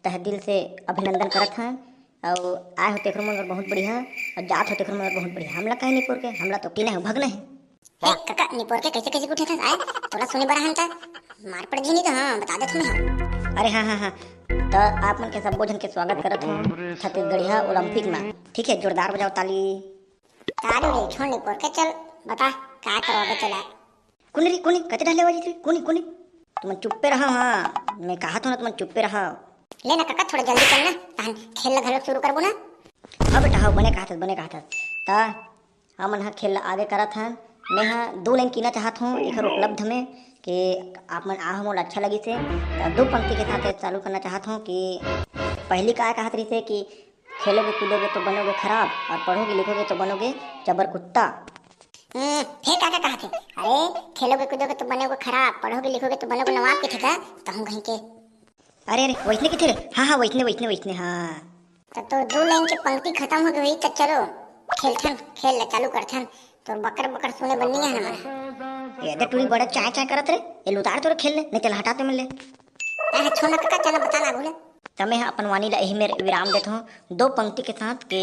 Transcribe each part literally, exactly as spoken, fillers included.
तहे दिल से अभिनंदन करत हन। अउ आए हो तेखरो मन बर बहुत बढ़िया, अउ जात हो तेखरो मन बर बहुत बढ़िया। हमला काहे निपोर के, हमला तो टीना है, भगना है। ए, कका, निपोर के कैसे, कैसे उठे था? आए, तोला सुने बर हन त मार पड़ जी नहीं तो, हाँ, बता देत हूँ मैं, हाँ। अरे हाँ, हाँ, हाँ, तो आप मन के सब्बो झन के स्वागत करत हूँ छत्तीसगढ़िया ओलंपिक में। ठीक है, जोरदार बजाओ ताली। ताली रे, छोड़ निपोर के, चल बता, का करवाबे तेला? कोनी रे, कोनी, कते डहले आवाज रे, कोनी, कोनी। तुमन चुप्पे रहा, हाँ, मैं कहा था ना, तुमन चुप्पे रहा। ले ना कका, थोड़ा जल्दी कर ना, तहन खेल ला घलोक शुरू करबो ना। हाँ बेटा, हाँ, बने कहा था, बने कहा था। ता हमन ह खेल ला आगे करत हन। मैं ह दो लाइन कीना चाहत हूँ एखर उपलब्ध में कि आप मन आ मोला अच्छा लगिस हे। त दो पंक्ति के साथ चालू करना चाहत हूँ कि पहली का कहत रहिस हे कि खेलोगे कूदोगे तो बनोगे खराब और पढ़ोगे लिखोगे तो बनोगे जबर कुत्ता। हम्म, फिर का, का कहत हे? अरे, खेलोगे कूदोगे तो बनोगे खराब, पढ़ोगे लिखोगे तो बनोगे नवाब के ठेका, कहूँ कहीं के। अरे, अरे, वैसने किथे रे? हाँ, हाँ, वैसने, वैसने, वैसने, हाँ। त तो दो लाइन के पंक्ति खत्म हो गई, त चलो, खेलथन, खेल ला चालू करथन। तो बकर बकर सुने बर नहीं है हमारा। ये दे टूरी बड़ा चाय चाय करत रे, ये लुतार तोरे खेल ले, नहीं चल हटा ते मन ले। अरे, छोड़ ना कका, चल बता ना बोले। त मैं ह अपन वाणी ला यही मेर विराम देत हूँ, दो पंक्ति के साथ के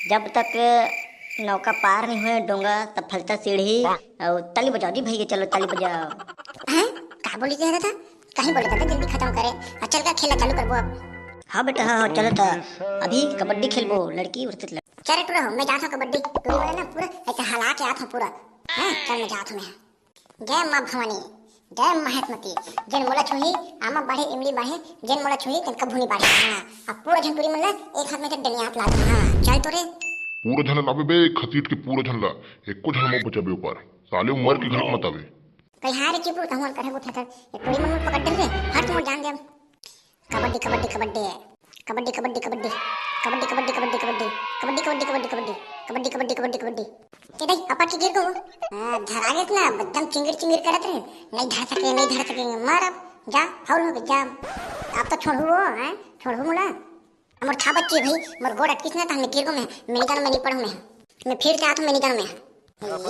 जब तक नौका पार नहीं हुए डोंगा, तब फलता सीढ़ी। और ताली बजाओ जी भैया, चलो ताली बजाओ। हैं? का बोली कह रहा था? कहीं बोले दादा, जल्दी खत्म करे। आ, चल का खेला चालू करबो अब। हाँ बेटा, हाँ, हाँ, चलो तो अभी कबड्डी खेलबो, लड़की उड़ते लड़-। चल रे टूरा हो, मैं जात हूँ कबड्डी। टूरी वाला ना पूरा ऐसे हला के आत हूँ पूरा। हाँ, चल मैं जात हूँ मैं। जय माँ भवानी, जय महेशमती। जेन मोला छुही, आमा बाढ़े, इमली बाढ़े, जेन मोला छुही, तेन कभू नहीं बाढ़े। हाँ, अब पूरा झन टूरी मन ला एक हाथ में से डनियात ला दे। हाँ, चल तो रे। पूरा झन लाबे बे, खसीट के पूरा झन ला। एको झन मत बचाबे ऊपर। साले मर के घर मत आवे। कई हारे चिपरू तहुन करे गुठा कर। ये टूरी मन पकड़ डर रे, हट मोर जान दे अब। कबड्डी, कबड्डी, कबड्डी। कबड्डी, कबड्डी, कबड्डी। कबड्डी, कबड्डी, कबड्डी, कबड्डी। कबड्डी, कबड्डी, कबड्डी, कबड्डी। कबड्डी, कबड्डी, कबड्डी, कबड्डी। के दाई, अपट के गिर गो। हाँ, धरा गेस ना, एकदम चिंगिर चिंगिर करत रहे। नहीं धर सके, नहीं धर सके। मार अब, जा, फाउल हो गए, जा। अब तो छोड़हू हो, हैं? छोड़हू मोला। मोर था बच्ची भाई, मोर गोड़ अटकिस ना, त हमने गिर गो मैं, मैं नहीं जाना, मैं नहीं पढ़ूँ मैं। मैं फिर से आत हूँ, मैं नहीं जाना मैं।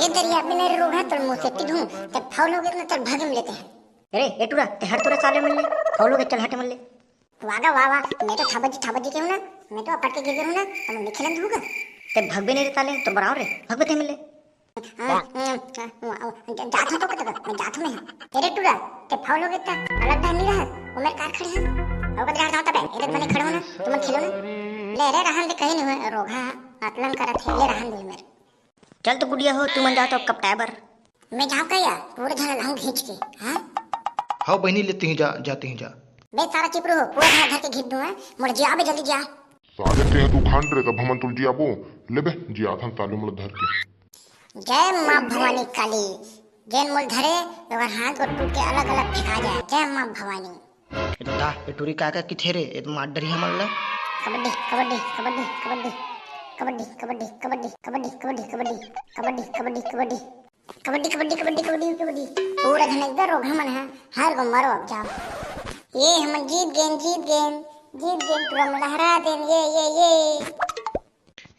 ये दरिया में नहीं रोग है, तोर मुँह से टिढ़ूँ, तब फाउल हो गए ना, तब भागे में लेते हैं। अरे, ए टूरा, ते हट तोरा साले मन ले, फाउल हो गए, चल हट मन ले। वाह गा, वाह, वाह, मैं तो थाबा जी, थाबा जी के हूँ ना, मैं तो अपट के गिर गया हूँ ना, तो मैं खेलन दूंगा। ते भगबे नहीं रे साले, तो बराबर रे, भगबे ते मिले। हाँ, हाँ, हाँ, हाँ, हाँ, जा-, जात हूँ तो कतका, मैं जात हूँ मैं। ए रे टूरा, ते फाउल हो गए ता, अलग ढंग नहीं रहा, वो मेरे कार खड़े हैं। और कतरा जाता बे, ए रे बने खड़े हो ना, तुम खेलो ना। ले रे, रहन दे, कहीं नहीं हुए, रोगा, आतलन करत है, ले रहन दे मेरे। चल तो गुड़िया हो, तुमन जाओ तो कपटाए बर। मैं जाओ का यार, पूरा झन लाऊं खींच के, हाँ? हाँ बहिनी, ले तिही जा, जा तिही जा। बे सारा चिपरू हो, पूरा झन धर के घींच दूं, हाँ? मोर जिया बे, जल्दी जिया। साले ते तू खान रे, तब हमन तुल जियाबो। ले बे, जिया थन साले मोला धर के। जय माँ भवानी काली, जेन मोल धरे, ओकर हाथ गोड़ टूट के अलग-अलग फेंका जाए। जय माँ भवानी। ए तो दा, ए टूरी का का किथे रे? ए तो मार डरी हमन ला। कबड्डी, कबड्डी, कबड्डी, कबड्डी। कबड्डी, कबड्डी, कबड्डी, कबड्डी, कबड्डी, कबड्डी। कबड्डी, कबड्डी, कबड्डी। कबड्डी, कबड्डी, कबड्डी, कबड्डी, कबड्डी। पूरा झन एकदम रोगहा मन है, हर गो मरो अब जाओ। ये हमन जीत गेन, जीत गेन, जीत गेन, टूरा मन लहरा देन, ये, ये, ये।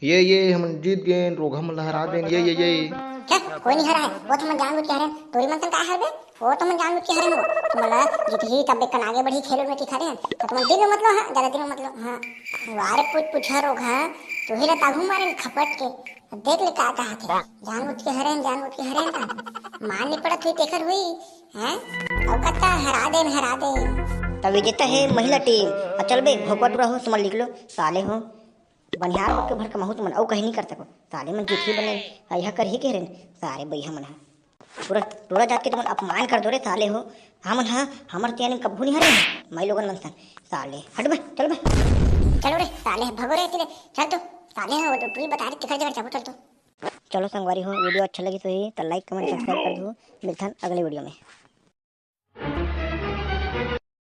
ये, ये, हमन जीत गेन, रोगहा मन लहरा देन, ये, ये, ये। क्या? कोई नहीं हरा है, वो तो हमन जानबूझ के हरे, टूरी मन तन का हरबे? वो तो हमन जानबूझ के हरे वो। तुमन ला जीतही तब बेकन आगे बढ़ही खेल में टिक हरे, तो तुमन दिल में मत लो, हाँ, ज्यादा दिल में मत लो, हाँ। वारे पूछ पूछा रोगहा, तू ही ला ताघू मारे खपट के। देख ले का कहा थे, जानबूझ के हरे, जानबूझ के हरे का। मार नहीं पड़त हुई तेखर हुई, हैं? अउ कत्ता हरा देन, हरा देन। तब विजेता है महिला टीम। आ चल बे, भोकवा टूरा हो, तुमन निकलो, साले हो। बनिहार मन के भर कमाहू तुमन, अउ कहीं नहीं कर सको। साले मन जीत ही बने, अइहा कर ही के हरे, सारे बइहा मन ह। पूरा टोला जात के तुमन अपमान कर दो रे साले हो। हमन ह, हमर तियानी कभू नहीं हरे, माई लोगन मन सन। साले, हट बे, चल बे। चलो रे, साले ह, भगो रे, तिले, चल तो, साले ह, वो तो टूरी बता रही, तेखर जगह जाबो, चल तो। चलो संगवारी हो, video अच्छा लगी तो ही, तो like, comment, subscribe कर दो। मिलथन अगले video में।